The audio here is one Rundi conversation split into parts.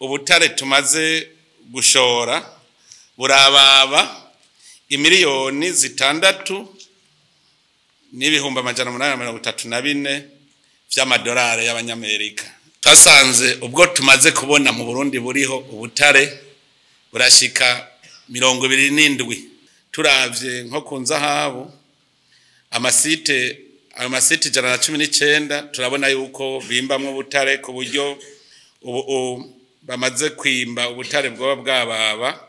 Ubutare tumaze gushora burababa imiliyoni 6,834,000 vy'amadolari y'abanyamerika. Twasanze ubwo tumaze kubona mu Burundi buriho ubutare burashika 27. Turavye nko ku nzahabu amasite, ayo masite 119 turabona yuko bimbamwo ubutare ku buryo ubu bamaze kwimba ubutare bwoba bwababa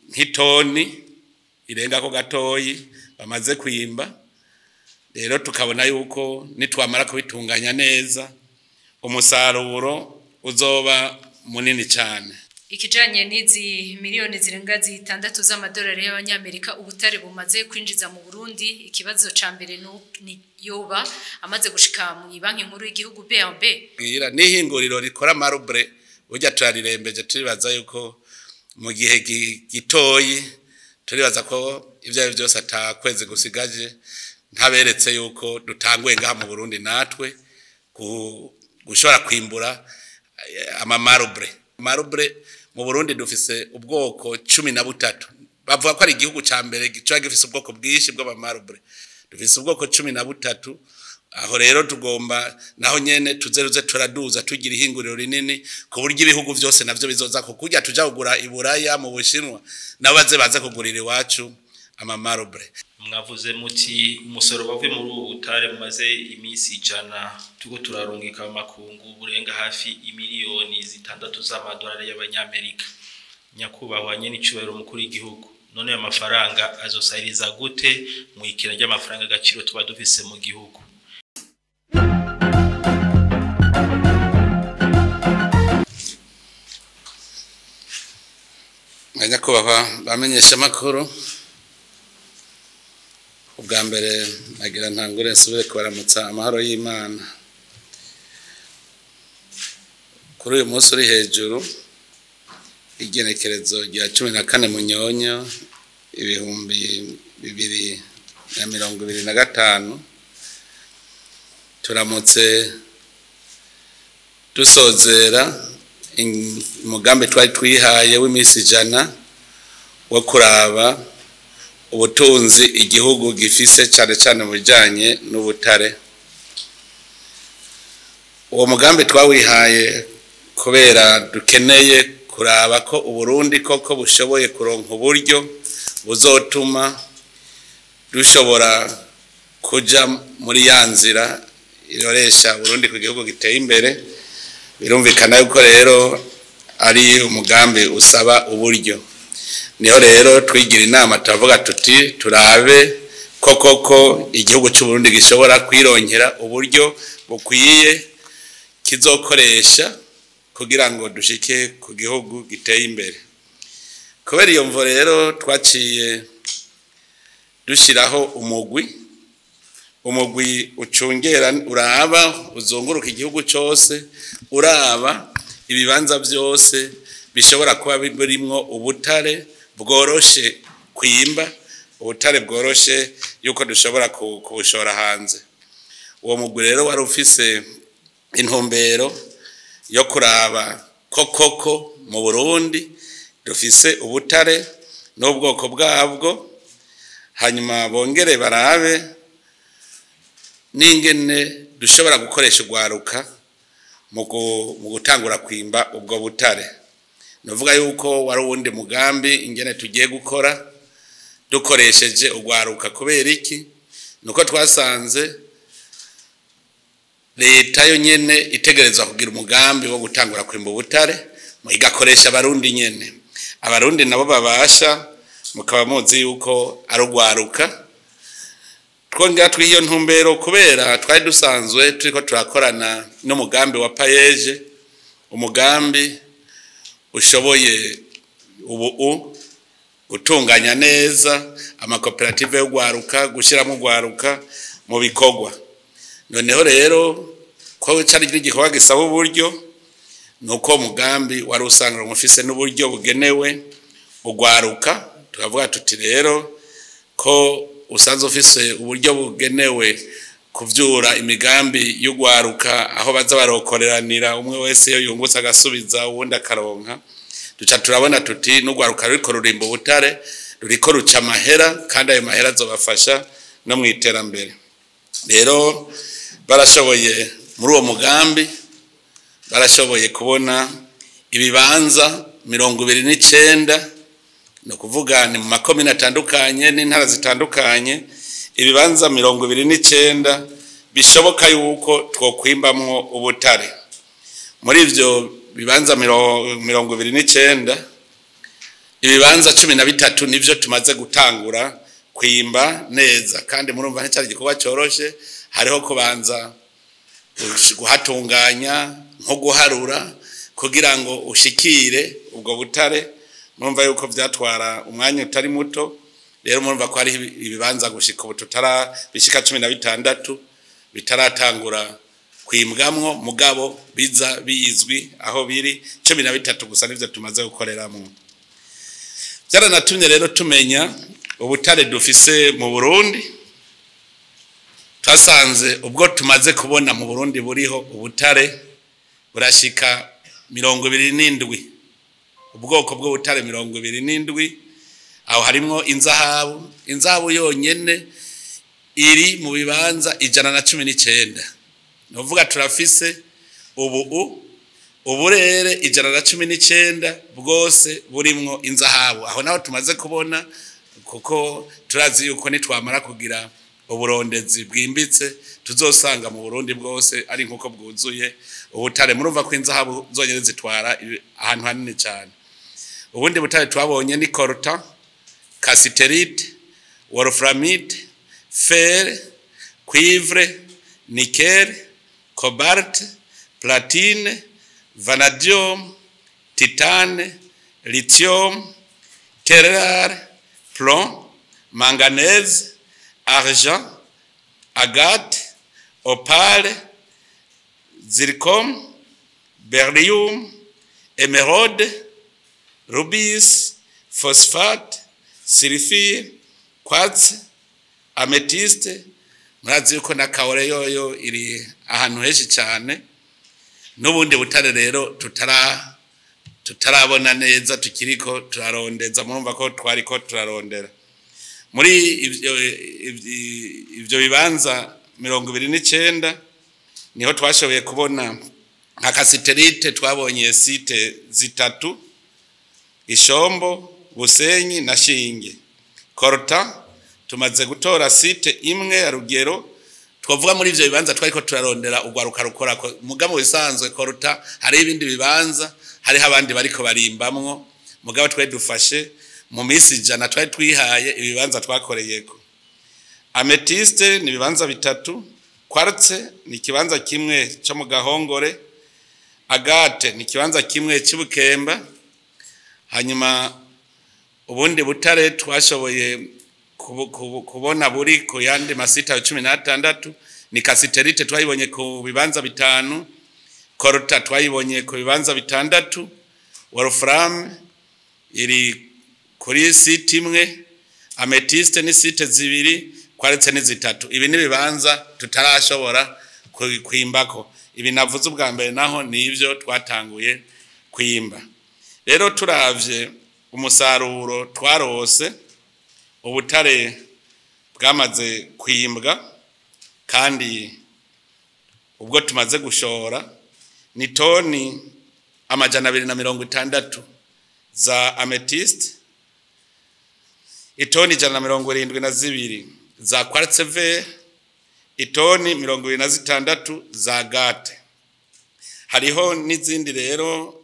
nk'itoni irenga ko gatoyi bamaze kwimba. Rero tukabona yuko nitwamara kubitunganya neza umusaruro uzoba munini cyane. Ikijanye n'izi miliyoni zirenga 6 z'amadolari y'abanyamerika ubutare bumaze kwinjiza mu Burundi, ikibazo ca mbere ni yoba amaze gushika mu banki nkuru y'igihugu BNB. Bwira n'ihinguriro rikora marbre burya turarirembeje, turibaza yuko mu gihe gitoyi turibaza ko ivyo ari byose atakwezi gusigaje ntaberetse yuko dutanguye ngaha mu Burundi natwe gushobora kwimbura ama marbre. Marbre mu Burundi dufise ubwoko 13. Bavuga ko ari igihugu ca mbere gica gifise ubwoko bwinshi bw'ama marbre. Dufise ubwoko 13. Aho rero tugomba naho nyene tuzeruze turaduza tugira ihinguriro rinini ku buryo ibihugu vyose navyo bizoza ko kurya tuja kugura iburaya mu Bushinwa nabo baze baze kugurira iwacu ama marbre. Mwavuze muti umusoro bavuye muri ubu butare mumaze iminsi 100 tuko turarungika amakungu burenga hafi imiliyoni 6 z'amadolari y'abanyamerika. Nyakubahwa nyene icubahiro mukuru w'igihugu, none ayo mafaranga azosahiriza gute mu ikena ry'amafaranga agaciro tuba dufise mu gihugu? Nyakubahwa bamenyesha makuru, ubwa mbere nagira ntangure nsubire kubaramutsa amahoro y'Imana. Kuri uyu munsi uri hejuru igenekerezo rya 14 Munyonyo 2025, turamutse dusozera umugambi twari twihaye w'iminsi 100 wo kuraba ubutunzi igihugu gifise cyane cyane mu bijanye n'ubutare. Uwo mugambi twawihaye kubera dukeneye kuraba ko Uburundi koko bushoboye kuronka uburyo buzotuma dushobora kuja muri ya nzira iroresha Burundi ku gihugu giteye imbere. Birumvikana yuko rero ari umugambi usaba uburyo. Niho rero twigira inama turavuga tuti turabe koko ko igihugu cy'u Burundi gishobora kwironkera uburyo bukwiye kizokoresha kugira ngo dushike ku gihugu giteye imbere. Kubera iyo mvo rero twaciye dushiraho umugwi ucungera uraba uzunguruka igihugu cyose, uraba ibibanza byose bishobora kuba birimwo ubutare bworoshe kwimba, ubutare bworoshe yuko dushobora kubushora hanze. Uwo mugwi rero wari ufise intumbero yo kuraba ko koko mu Burundi dufise ubutare n'ubwoko bwabwo, hanyuma bongere barabe n'ingene dushobora gukoresha urwaruka mu gutangura kwimba ubwo butare. Novuga yuko wari uwundi mugambi ingene tugiye gukora dukoresheje urwaruka. Kubera iki? Nuko twasanze leta yo nyene itegerezwa kugira umugambi wo gutangura kwimba ubutare, igakoresha abarundi nyene. Abarundi nabo babasha, mukaba muzi yuko ari urwaruka. Twongera twihiyo ntumbero kubera twari dusanzwe turiko turakorana n'umugambi wa Payeje, umugambi ushoboye ubu gutunganya neza amakoperative y'urwaruka, gushiramo urwaruka mu bikorwa. Noneho rero ko cari igikorwa gisaba uburyo, nuko umugambi wari usanga umufise n'uburyo bugenewe urwaruka, tukavuga tuti rero ko usanzwe ufise uburyo bugenewe kuvyura imigambi y'ugwaruka aho baza barokoreranira, umwe wese iyo yungutse agasubiza uwundi akaronka. Duca turabona tuti n'ugwaruka ruriko rurimba ubutare, ruriko ruca amahera, kandi ayo mahera azobafasha no mu iterambere. Rero barashoboye muri uwo mugambi, barashoboye kubona ibibanza 29, ni ukuvuga ni mu makomine atandukanye n'intara zitandukanye, ibibanza 29 bishoboka yuko twokwimbamwo ubutare. Muri ivyo bibanza 29, ibibanza 13 nivyo tumaze gutangura kwimba neza, kandi murumva nticari igikorwa coroshe. Hariho kubanza guhatunganya nko guharura kugira ngo ushikire ubwo butare, murumva yuko vyatwara umwanya utari muto. Rero murumva ko hari ibibanza gushika ubu tutara bishika 16 bitaratangura kwimbwamwo, mugabo biza bizwi aho biri. 13 gusa nivyo tumaze gukoreramwo. Byaranatumye rero tumenya ubutare dufise mu Burundi. Twasanze ubwo tumaze kubona mu Burundi buriho ubutare burashika 27, ubwoko bw'ubutare 27. Aho harimwo inzahabu, inzahabu yonyene iri mu bibanza 119. Novuga turafise ubu uburere 119 bwose burimwo inzahabu. Aho naho tumaze kubona, kuko turazi yuko nitwamara kugira uburondezi bwimbitse tuzosanga mu Burundi bwose ari nkuko bwuzuye ubutare. Murumva ko inzahabu zonyene zitwara ahantu hanini cyane. Ubundi butare twabonye ni coltan, cassiterite, wolframite, fer, cuivre, nickel, cobalt, platine, vanadium, titane, lithium, terre, plomb, manganèse, argent, agate, opale, zircon, beryllium, émeraude, rubis, phosphate, sulfure, quartz, améthyste. Murazi yuko na kawore yoyo iri ahantu henshi cyane. N'ubundi butare rero tutarabona neza, tukiriko turarondeza. Murumva ko twariko turarondera muri ivyo bibanza 29, niho twashoboye kubona nka cassiterite. Twabonye site zitatu: Ishombo, Busenyi na Shinge. Coltan tumaze gutora site imwe ya Rugero. Twavuga muri ivyo bibanza twariko turarondera ugwaruka rukora, mugabo bisanzwe coltan hari ibindi bibanza, hariho abandi bariko barimbamwo, mugabo twari dufashe mu minsi 100 twari twihaye ibibanza twakoreyeko. Améthyste ni ibibanza bitatu, quartz ni ikibanza kimwe cyo mu Gahongore, agate ni ikibanza kimwe cy'Ubukemba. Hanyuma ubundi butare twashoboye kubona buri ku yandi masita 16 ni cassiterite, twayibonye ku bibanza 5, coltan twayibonye ku bibanza 6, wolfram iri kuri site imwe, améthyste ni site 2, quartz ni 3. Ibi ni bibanza tutarashobora kwimbako. Ibi navuze ubwa mbere naho nivyo twatanguye kwimba. Rero turavye umusaruro twarose, ubutare bwamaze kwimbwa kandi ubwo tumaze gushora ni toni 260 za améthyste, itoni 172 za quartz vert, itoni 26 za agate. Hariho n'izindi rero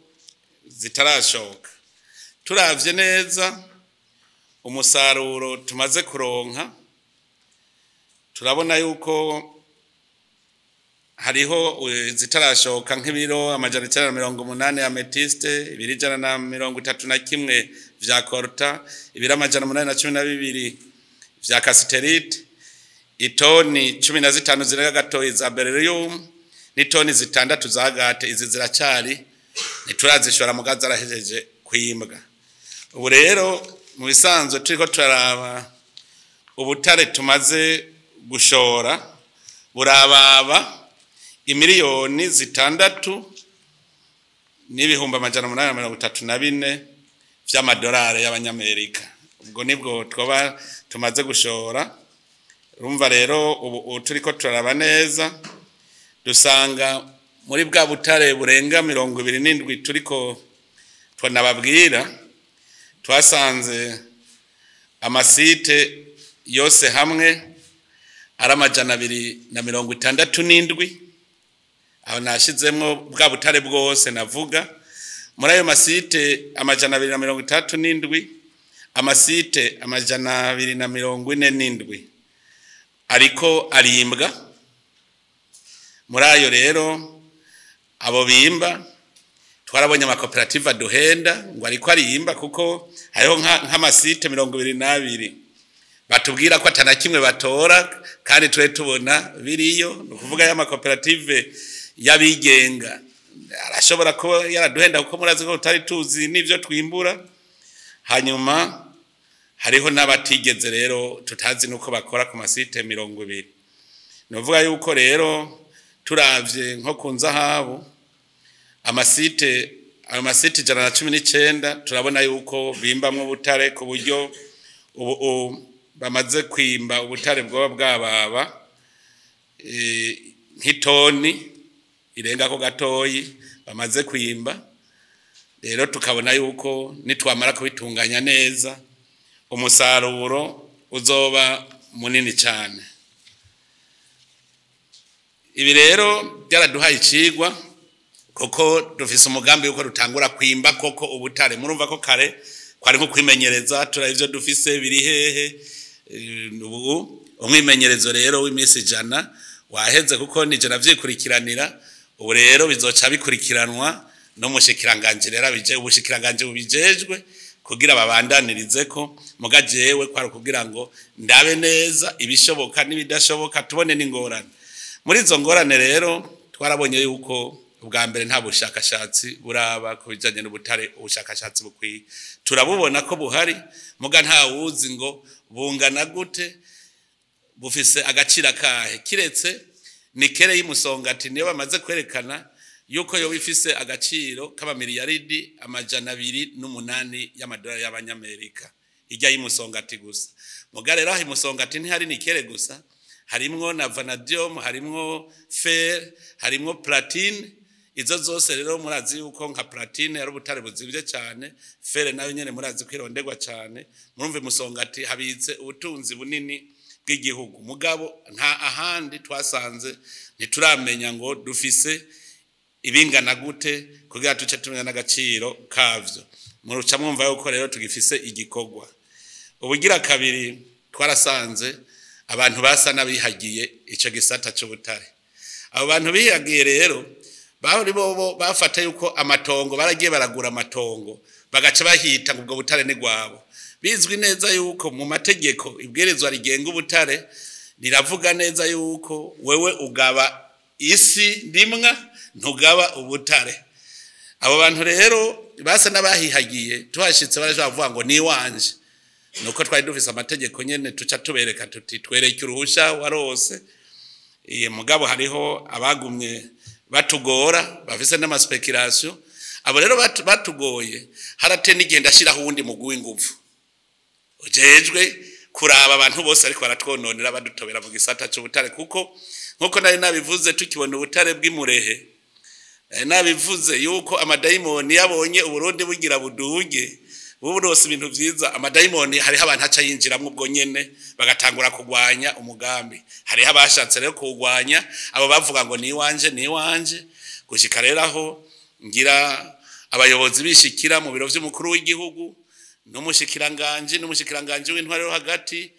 zitarashoka. Turavye neza umusaruro tumaze kuronka, turabona yuko hariho zitarashoka nk'ibiro 980 ya améthyste, ibiro 131 vya coltan, ibiro 812 vya cassiterite, itoni 15 zirenga gatoyi za beryllium n'itoni 6 za agate. Izi ziracari ntiturazishora, mugaza zarahejeje kwimbwa. Ubu rero mu bisanzwe turiko turaraba ubutare tumaze gushora. burababa imiliyoni 6,834 vy'amadolari y'abanyamerika. Ubwo nibwo twoba tumaze gushora. Urumva rero ubu turiko turaraba neza dusanga muri bwa butare burenga 27 turiko twanababwira, twasanze amasite yose hamwe ari 267. Aho nashizemwo bwa butare bwose navuga. Muri ayo masite 267, amasite 247 ariko arimbwa. Muri ayo rero abo bimba twarabonye amakoperative aduhenda ngo ariko arimba, kuko hariho nk'amasite 22 batubwira ko atana kimwe batora, kandi twe tubona biriyo. Ni ukuvuga y'amakoperative y'abigenga arashobora kuba yaraduhenda, kuko murazi ko tutari tuzi n'ivyo twimbura. Hanyuma hariho n'abatigeze rero tutazi nuko bakora ku masite 20. Ni ukuvuga yuko rero turavye nko ku nzahabu amasite, ayo masite 119 turabona yuko bimbamwo ubutare ku buryo ubu bamaze kwimba ubutare bwoba bwababa nk'itoni irenga ko gatoyi bamaze kwimba. Rero tukabona yuko nitwamara kubitunganya neza umusaruro uzoba munini cyane. Ibi rero byaraduhaye icigwa, kuko dufise umugambi yuko dutangura kwimba koko ubutare. Murumva ko kare kwari nko kwimenyereza, turaba ivyo dufise biri hehe. Ubu umwimenyerezo rero w'iminsi 100 waheze, kuko ni 100 vyikurikiranira. Ubu rero bizoca bikurikiranwa n'umushikiranganje rero abije ubushikiranganje bubijejwe kugira babandanirize ko muga jewe kwari kugira ngo ndabe neza ibishoboka n'ibidashoboka, tubone n'ingorane. Muri izo ngorane rero twarabonye yuko ubwa mbere nta bushakashatsi buraba ku bijanye n'ubutare, ubushakashatsi bukwiye turabubona ko buhari, muga nta wuzi ngo bungana gute, bufise agaciro kahe, kiretse nikere y'umusongati niyo bamaze kwerekana yuko yo bifise agaciro k'amamiliyaridi 208 y'amadolari y'abanyamerika ijya y'umusongati gusa. Muga rero aho imusongati ntihari nikere gusa, harimwo na vanadium, harimwo fer, harimwo platine. Izo zose rero murazi yuko nka platine ari ubutare buzimvye cyane, fer nayo nyene murazi ko irondegwa cyane. Murumve musongati habitse ubutunzi bunini bw'igihugu, mugabo nta ahandi twasanze ntituramenya ngo dufise ibingana gute kugira tuce tumenya n'agaciro kavyo. Muruca mwumva yuko rero tugifise igikorwa. Ubugira kabiri twarasanze abantu basa n'abihagiye ico gisata c'ubutare. Abo bantu bihagiye rero bari bobo bafata yuko amatongo baragiye baragura amatongo bagaca bahita ngo ubwo butare ni gwabo. Bizwi neza yuko mu mategeko ibwirizwa rigenga ubutare riravuga neza yuko wewe ugaba isi ndimwa ntugaba ubutare. Abo bantu rero basa n'abahihagiye tuhashitse baraje bavuga ngo ni wanje. Nuko twari dufise amategeko nyene tuca tubereka tuti twereke uruhusha warose. Iye mugabo hariho abagumye batugora bafise n'amaspekulation. Abo rero batugoye harate nigenda ashiraho uwundi mugwi w'inguvu ujejwe kuraba abantu bose ariko baratwononera badutobera mu gisata c'ubutare, kuko nkuko nari nabivuze tukibona ubutare bw'imurehe, nabivuze yuko amadayimoni yabonye Uburundi bugira buduge buburose ibintu vyiza, amadayimoni hariho abantu aca yinjiramwo ubwo nyene bagatangura kugwanya umugambi. Hariho abashatse rero kuwugwanya, abo bavuga ngo ni wanje ni wanje, gushika rero aho ngira abayobozi bishikira mu biro vy'umukuru w'igihugu n'umushikiranganje n'umushikiranganje w'intwaro yo hagati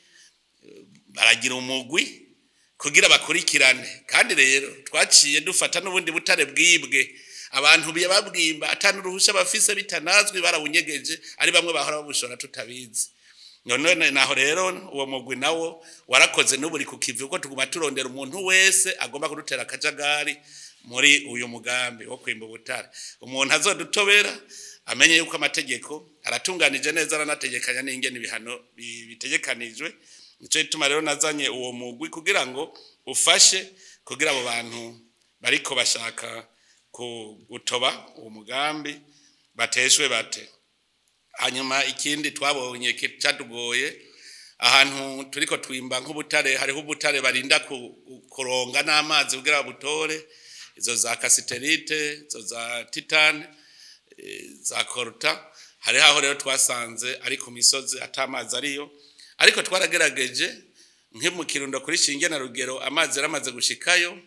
baragira umugwi kugira bakurikirane. Kandi rero twaciye dufata n'ubundi butare bwibwe abantu babwimba atanu ruhusha bafise bitanazwi barawunyegeje, ari bamwe bahora babushora tutabizi. None naho rero uwo mugwi nawo warakoze n'uburi kukivi, uko tuguma turondera umuntu wese agomba kudutera akajagari muri uyu mugambi wo kwimba ubutare. Umuntu azodutobera amenye yuko amategeko aratunganije neza, aranategekanya n'ingene ibihano bitegekanijwe. Nico gituma rero nazanye uwo mugwi kugira ngo ufashe kugira abo bantu bariko bashaka gutoba uwo mugambi bateshwe bate. Hanyuma ikindi twabonye catugoye, ahantu turiko twimba nk'ubutare, hariho ubutare barinda kuronga n'amazi kugira butore, izo za kasiterite, izo za titane, za koruta. Hariho aho rero twasanze ari ku misozi atamazi ariyo, ariko twaragerageje nki mu Kirundo kuri Shinge na Rugero amazi yaramaze gushikayo,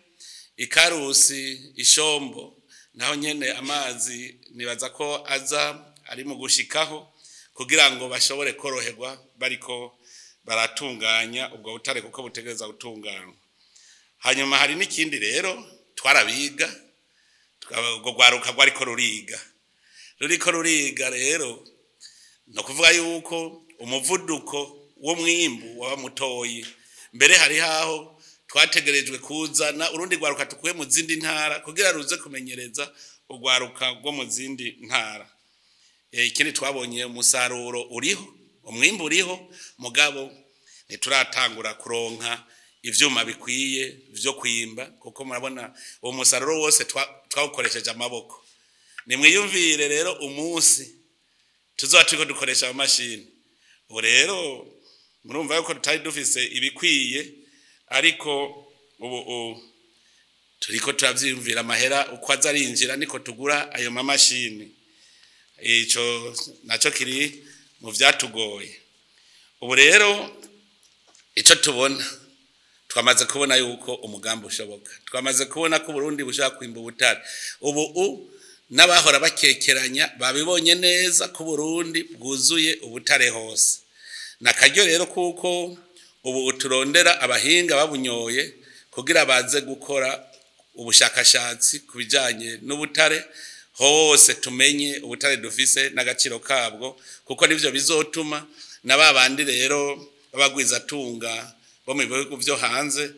Ikarusi, Ishombo naho nyene amazi nibaza ko aza ari mu gushikaho kugira ngo bashobore koroherwa bariko baratunganya ubwo butare kuko butegereza gutunganywa. Hanyuma hari n'ikindi rero twarabiga, ubwo rwaruka rwariko ruriga, ruriko ruriga rero no kuvuga yuko umuvuduko w'umwimbu waba mutoyi. Mbere hari haho twategerejwe kuzana urundi rwaruka tukuye mu zindi ntara kugira ruze kumenyereza urwaruka rwo mu zindi ntara. Ikindi twabonye umusaruro uriho, umwimbu uriho, mugabo ntituratangura kuronka ivyuma bikwiye vyo kwimba, kuko murabona uwo musaruro wose twawukoresheje amaboko. Nimwiyumvire rero umunsi tuzoba turiko dukoresha amamashini. Ubu rero murumva yuko tutari dufise ibikwiye, ariko ubu turiko turavyiyumvira amahera uko aza arinjira niko tugura ayo mamashini. Ico naco kiri mu vyatugoye. Ubu rero ico tubona, twamaze kubona yuko umugambi ushoboka, twamaze kubona ko Burundi bushaka kwimba ubutare. Ubu n'abahora bakekeranya babibonye neza ko Burundi bwuzuye ubutare hose. Nakaryo rero kuko ubu turondera abahinga babunyoye kugira baze gukora ubushakashatsi ku bijanye n'ubutare hose, tumenye ubutare dufise n'agaciro kabwo, kuko nivyo bizotuma na babandi rero babagwizatunga bo mu bihugu vyo hanze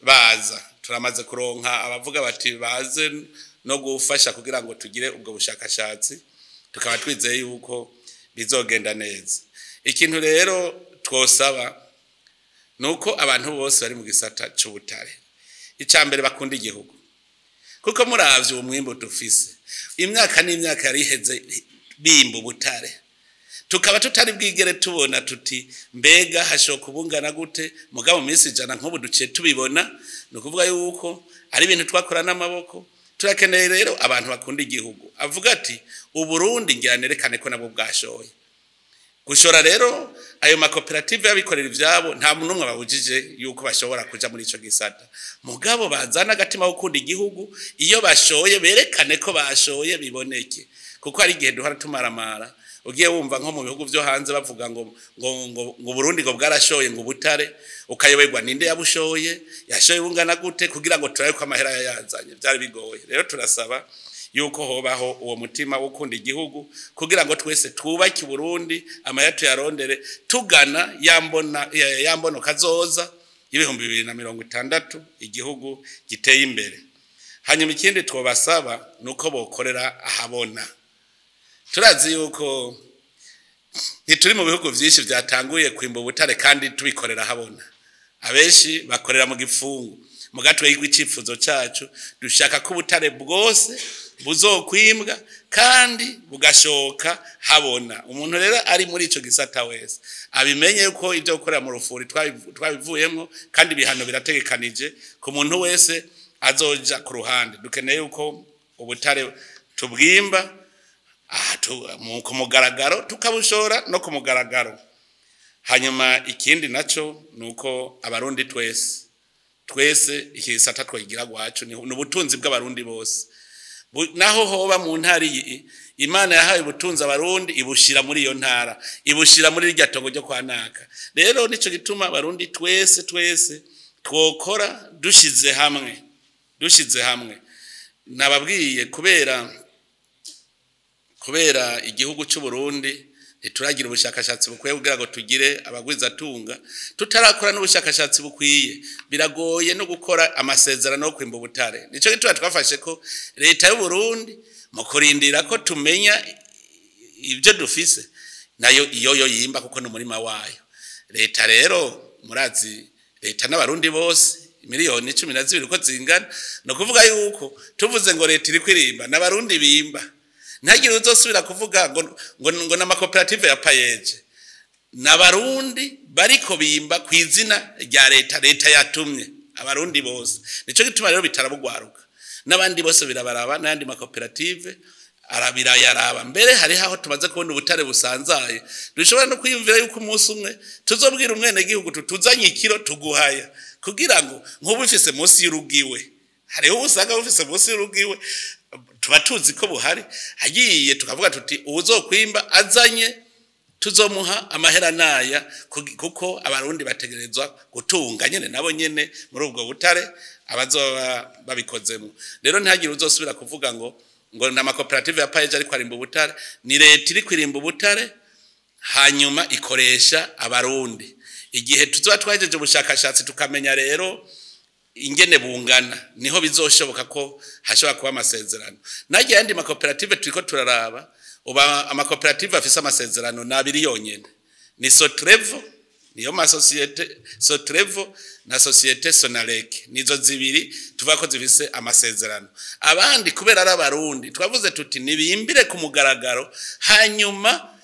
baza. Turamaze kuronka abavuga bati baze no gufasha kugira ngo tugire ubwo bushakashatsi, tukaba twizeye yuko bizogenda neza. Ikintu rero twosaba nuko abantu bose bari mu gisata c'ubutare, icambere bakunda igihugu, kuko muravye uwo mwimbu dufise, imyaka n'imyaka yariheze bimba ubutare, tukaba tutari bwigere tubona tuti mbega hashoka ubungana gute. Mugabo mu minsi 100 nk'ubu duciye tubibona, ni ukuvuga yuko ari ibintu twakora n'amaboko. Turakeneye rero abantu bakunda igihugu, avuga ati Uburundi ngira nerekane ko nabwo bwashoye. Gushora rero ayo makoperative y'abikorera ivyabo, nta muntu umwe babujije yuko bashobora kuja muri ico gisata, mugabo bazana agatima ko gukunda igihugu, iyo bashoye berekane ko bashoye biboneke, kuko hari igihe duhora tumaramara. Ugiye wumva nko mu bihugu vyo hanze bavuga ngo ngo ngo ngo Burundi ngo bwarashoye ngo ubutare, ukayoberwa ninde yabushoye, yashoye bungana gute, kugira ngo turabe ko amahera yayazanye. Byari bigoye. Rero turasaba yuko hobaho uwo mutima wo gukunda igihugu kugira ngo twese twubake Burundi, amahera tuyarondere tugana yambona yambono kazoza y'2060, igihugu giteye imbere. Hanyuma ikindi twobasaba nuko bokorera ahabona. Turazi yuko ntituri mu bihugu vyinshi vyatanguye kwimba ubutare kandi tubikorera habona. Abenshi bakorera mu gifungu. Mugatwe y'icipfuzo cacu dushaka ko ubutare bwose buzokwimbwa kandi bugashoka habona. Umuntu rero ari muri ico gisata wese abimenye yuko ivyo gukorera mu rufuri twabivuyemwo, kandi ibihano birategekanije ku muntu wese azoja ku ruhande. Dukeneye yuko ubutare tubwimba ku mugaragaro, tukabushora no ku mugaragaro. Hanyuma ikindi naco nuko abarundi twese twese ikisata twigira gwacu ni ubutunzi bw'abarundi bose. Naho hoba mu ntara iyi Imana yahaye ubutunzi abarundi, ibushira muri iyo ntara, ibushira muri irya tongo ryo kwa naka. Rero nico gituma abarundi twese twese twokora dushize hamwe, dushize hamwe. Nababwiye kubera igihugu c'u Burundi ntituragira ubushakashatsi bukwiye kugira ngo tugire abagwizatunga, tutarakora n'ubushakashatsi bukwiye, biragoye no gukora amasezerano yo kwimba ubutare. Nico gituma twafashe ko leta y'u Burundi mu kurindira ko tumenya ibyo dufise nayo iyo yo yimba, kuko n'umurima wayo. Leta rero murazi, leta n'abarundi bose miliyoni 12 uko zingana. No kuvuga yuko tuvuze ngo leta iri kwirimba n'abarundi bimba, ntagire uzosubira kuvuga ngo n'amakoperative ya payeje, n'abarundi bariko bimba ku izina rya leta, leta yatumye abarundi bose. Nico gituma rero bitarabugwaruka n'abandi bose birabaraba, n'andi makoperative arabirayaraba. Mbere hari aho tumaze kubona ubutare busanzaye, dushobora no kwiyumvira yuko umunsi umwe tuzobwira umwene gihugu tutuzanye ikiro tuguhaya, kugira ngo nk'ubu ufise munsi y'urugiwe, hariho usanga ufise munsi y'urugiwe tuba tuzi ko buhari, hagiye tukavuga tuti uwuzokwimba azanye tuzomuha amahera naya, kuko abarundi bategerezwa gutunga nyene nabo nyene muri ubwo butare abazoba babikozemo. Rero ntihagire uzosubira kuvuga ngo n'amakoperative ya payeje ariko arimba ubutare. Ni leta iri kwirimba ubutare, hanyuma ikoresha abarundi. Igihe tuzoba twahejeje ubushakashatsi tukamenya rero ingene bungana, niho bizoshoboka ko hashobora kuba amasezerano. Nagiye andi makoperative turiko turaraba, uba amakoperative afise amasezerano nabiri yonyene, ni Sotrevo, niyo ma societe Sotrevo na societe Sonarek, nizo zibiri tuvuga ko zifise amasezerano. Abandi kubera ari abarundi twavuze tuti nibimbire ku mugaragaro, hanyuma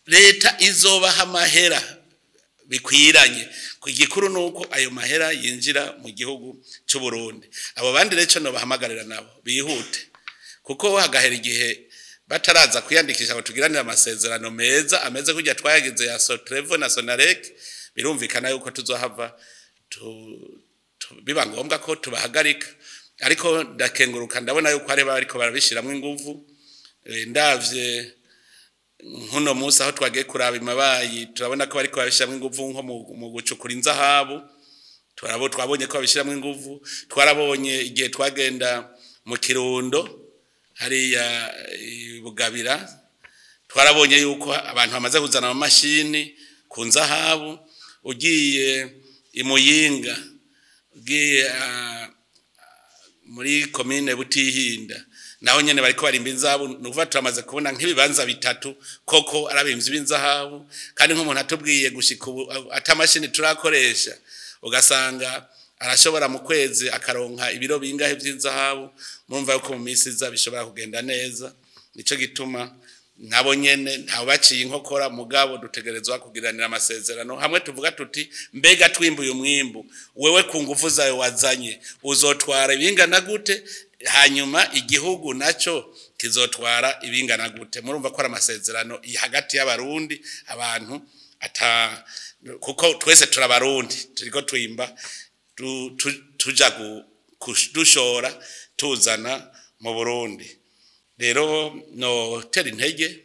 leta izobaha amahera bikwiranye. Igikuru nuko ayo mahera yinjira mu gihugu cy'u Burundi. Abo bandi rero no bahamagarira nabo bihute, kuko hagahera igihe bataraza kwiyandikisha ngo tugiranire amasezerano meza ameze kujya twayagize ya Sotrevo na Sonarek, birumvikana yuko tuzohava biba ngombwa ko tubahagarika. Ariko ndakenguruka, ndabona yuko ari bariko barabishiramwe inguvu. Ndavye nkuno munsi aho twagiye kuraba imabayi, turabona ko bariko babishiramwe inguvu nko mu gucukura inzahabu, twabonye ko babishiramwe inguvu. Twarabonye igihe twagenda mu Kirundo hariya Bugabira, twarabonye yuko abantu bamaze kuzana amamashini ku nzahabu. Ugiye imuyinga, ugiye muri komine Butihinda, naho nyene bariko barimba inzahabu. Nukuva turamaze kubona nk'ibibanza bitatu koko arabimvye b'inzahabu. Kandi nk'umuntu atubwiye gushika ubu atamashini turakoresha, ugasanga arashobora mu kwezi akaronka ibiro bingahe vy'inzahabu. Murumva yuko mu minsi iza bishobora kugenda neza. Nico gituma nabo nyene ntawe baciye inkokora, mugabo dutegerezwa kugiranira amasezerano hamwe tuvuga tuti mbega twimbuye umwimbu, wewe ku nguvu zawe wazanye uzotwara ibingana gute, hanyuma igihugu naco kizotwara ibingana gute. Murumva ko ari amasezerano hagati y'abarundi, abantu ata kuko twese turabarundi, turiko twimba tuja dushora tuzana mu Burundi. Rero no tera intege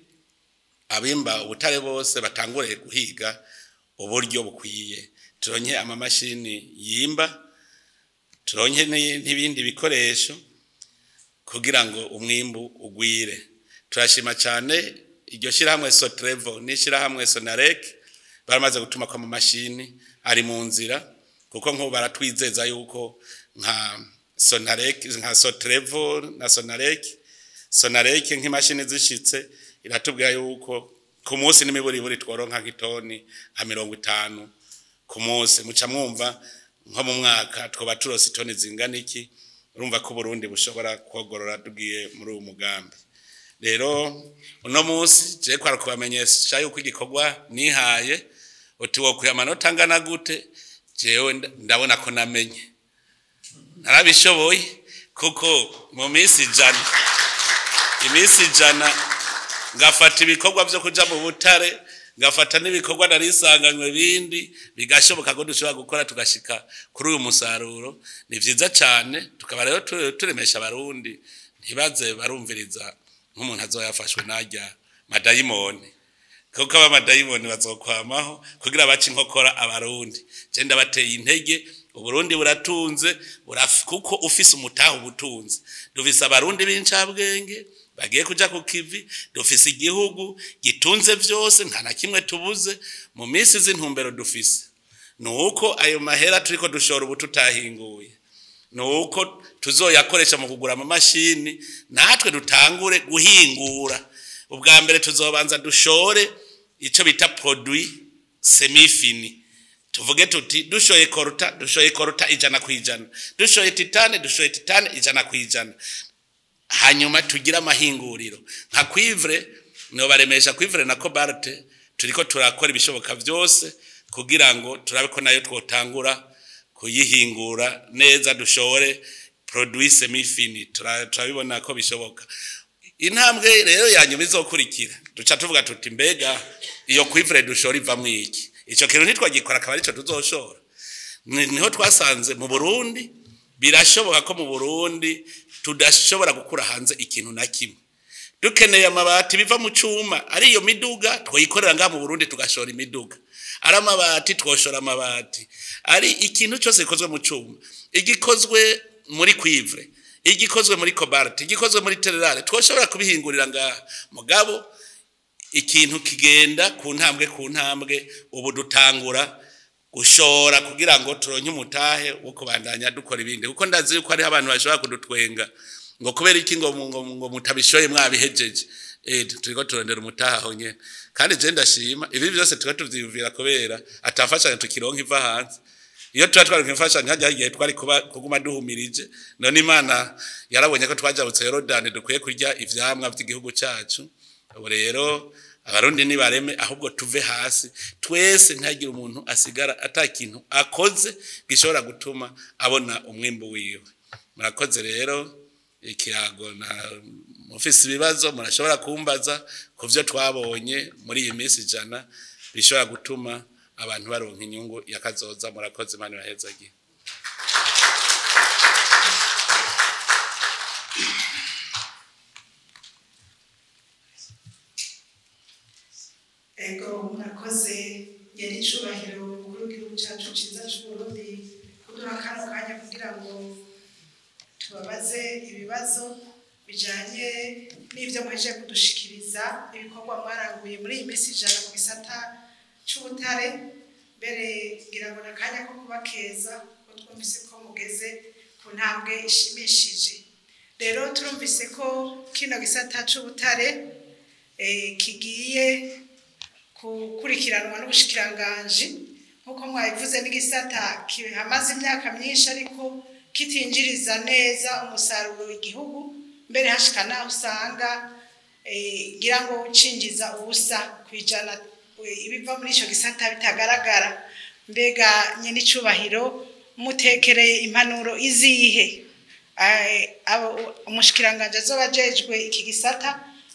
abimba ubutare bose batangure guhiga uburyo bukwiye, turonke amamashini yimba, turonke n'ibindi bikoresho kugira ngo umwimbu ugwire. Turashima cyane iryo shirahamwe Sotrevo n'ishirahamwe Sonarek baramaze gutuma ko amamashini ari mu nzira, kuko nko baratwizeza yuko nka Sonarek, nka Sotrevo na Sonarek, Sonarek nk'imashini zishitse iratubwira yuko ku munsi n'imiburiburi tworonka nk'itoni nka 50 ku munsi. Muca mwumva nko mu mwaka twoba turose itoni zingana iki. Urumva ko Burundi bushobora kogorora tugiye muri uyu mugambi. Rero uno munsi je kwara kubamenyesha yuko igikorwa nihaye uti wo kuyamanota angana gute, jewe ndabona ko namenye narabishoboye, kuko mu minsi ijana, iminsi ijana ngafata ibikorwa byo kuja mu butare, ngafata n'ibikorwa narisanganywe bindi, bigashoboka ko dushobora gukora tugashika kuri uyu musaruro. Ni vyiza cyane, tukaba rero turemesha abarundi ntibaze barumviriza nk'umuntu azoyafashwe narya madayimoni, kuko aba madayimoni bazokwamaho kugira bace inkokora abarundi. Je ndabateye intege, Uburundi buratunze, kuko ufise umutaho ubutunze. Dufise abarundi b'incabwenge bagiye kuja ku kivi, dufise igihugu gitunze vyose, nta na kimwe tubuze. Mu minsi z'intumbero dufise nuko ayo mahera turiko dushora ubu tutahinguye, nuko tuzoyakoresha mu kugura amamashini, natwe dutangure guhingura. Ubwa mbere tuzobanza dushore ico bita produit semi-fini, Tuvuge tuti dushoye coltan, dushoye coltan 100%, dushoye titane, dushoye titane 100%, hanyuma tugira amahinguriro nka cuivre. No baremesha cuivre na cobalt turiko turakora ibishoboka byose kugira ngo turabe ko nayo twotangura kuyihingura neza, dushore produit semi fini. Turabibona ko bishoboka. Intambwe rero ya nyuma izokurikira, duca tuvuga tuti mbega iyo cuivre dushora ivamwo iki? Ico kintu ntitwagikora akaba arico tuzoshora. Niho twasanze mu Burundi birashoboka ko mu Burundi tudashobora gukura hanze ikintu na kimwe. Dukeneye amabati biva mu cuma, ari iyo miduga twoyikorera ngaha mu Burundi tugashora imiduga, ari amabati twoshora amabati, ari ikintu cyose gikozwe mu cuma, igikozwe muri cuivre, igikozwe muri cobalt, igikozwe muri terre rare, twoshobora kubihingurira ngaha. Mugabo ikintu kigenda ku ntambwe ku ntambwe. Ubu dutangura gushora kugira ngo turonke umutahe wo kubandanya dukora ibindi, kuko ndazi yuko hariho abantu bashobora kudutwenga ngo kubera iki ngo mutabishoye mwabihejeje. Turiko turondera umutahe aho nyene. Kandi je ndashima ibi byose tuba tuvyiyumvira kubera atafashanyo tukironka iva hanze. Iyo tuba twaronka imfashanyo hajya igihe twari kuba kuguma duhumirije. None Imana yarabonye ko twajabutse Yorodani, dukwiye kurya ivyamwa vy'igihugu cacu. Ubu rero Abarundi nibareme, ahubwo tuve hasi twese, ntihagire umuntu asigara ata kintu akoze gishobora gutuma abona umwimbu wiwe. Murakoze rero ikiyago, na mufise ibibazo murashobora kumbaza ku vyo twabonye muri iyi minsi 100 bishobora gutuma abantu baronka inyungu yakazoza. Murakoze, Imana ibahezagiye. Ego, murakoze yari icubahiro umukuru w'igihugu cyacu cyiza cy'Uburundi kuduha kano kanya kugira ngo tubabaze ibibazo bijanye n'ibyo muhejeje kudushikiriza, ibikorwa mwaranguye muri iyi minsi 100 mu gisata c'ubutare. Mbere ngira ngo n'akanya ko kubakeza ko twumvise ko mugeze ku ntambwe ishimishije. Rero turumvise ko kino gisata c'ubutare kigiye gukurikiranwa n'ubushikiranganji, nk'uko mwabivuze, n'igisata kihamaze imyaka myinshi ariko kitinjiriza neza umusaruro w'igihugu, mbere hashika naho usanga ngira ngo ucinjiza ubusa kwijana, ibiva muri ico gisata bitagaragara. Mbega nyene icubahiro mutekereye impanuro izihe umushikiranganji azoba ajejwe iki gisata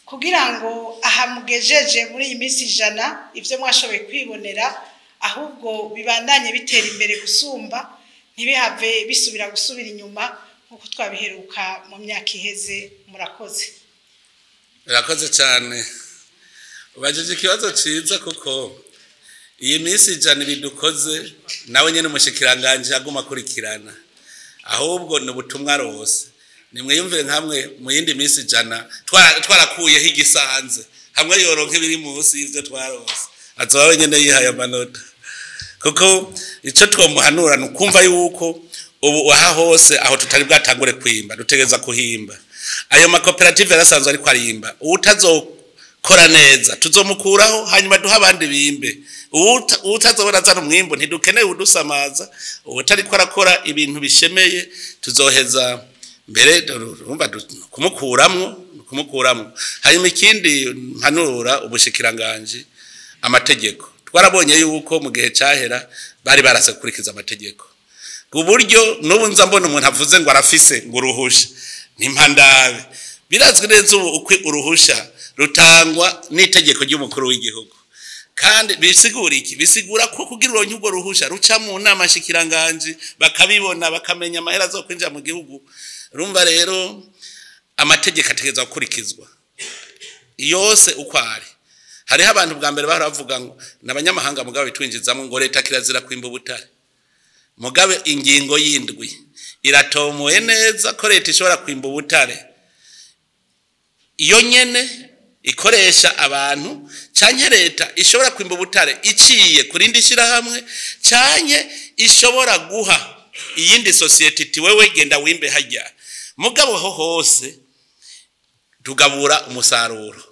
kugira ngo aha mugejeje muri iyi minsi 100 ivyo mwashoboye kwibonera ahubwo bibandanye bitera imbere gusumba, ntibihave bisubira gusubira inyuma nk'uko twabiheruka mu myaka iheze? Murakoze. Murakoze cyane, ubajije ikibazo ciza, kuko iyi minsi 100 bidukoze nawe nyene umushikiranganji aguma akurikirana, ahubwo ni ubutumwa rose. Nimwiyumvire nkamwe mu yindi minsi 100 twarakuyeho igisanze hamwe yoronka ibiri munsi y'ivyo twarose, azoba wenyene yihaye amanota. Kuko ico twomuhanura ni ukumva yuko ubu aha hose aho tutari bwatangure kwimba dutegereza kuhimba. Ayo makoperative yarasanzwe ariko arimba, uwutazokora neza tuzomukuraho, hanyuma duha abandi bimbe. Uwutazobona azana umwimbu ntidukeneye udusamaza, uwutariko arakora ibintu bishemeye tuzoheza mbere urumva kumukuramwo. Hanyuma ikindi mpanura ubushikiranganji, amategeko. Twarabonye yuko mu gihe cahera bari barase gukurikiza amategeko, ku buryo n'ubu nza mbona umuntu avuze ngo arafise ngo uruhusha nimpandabe. Birazwi neza ubu uko uruhusha rutangwa n'itegeko ry'umukuru w'igihugu. Kandi bisigura iki? Bisigura ko kugira uronke urwo ruhusha ruca mu nama nshikiranganji, bakabibona, bakamenya amahera azokwinjira mu gihugu. Urumva rero amategeko ategerezwa gukurikizwa yose uko ari. Hariho abantu bwa mbere bahora bavuga ngo n'abanyamahanga mugabe bitwinjizamwo ngo leta kirazira kwimba ubutare. Mugabe ingingo y'indwi iratomoye neza ko leta ishobora kwimba ubutare iyo nyene ikoresha abantu, canke leta ishobora kwimba ubutare iciye kurindi shirahamwe, canke ishobora guha iyindi societe iti wewe genda wimbe hajya. Mugabo ho hose tugabura umusaruro.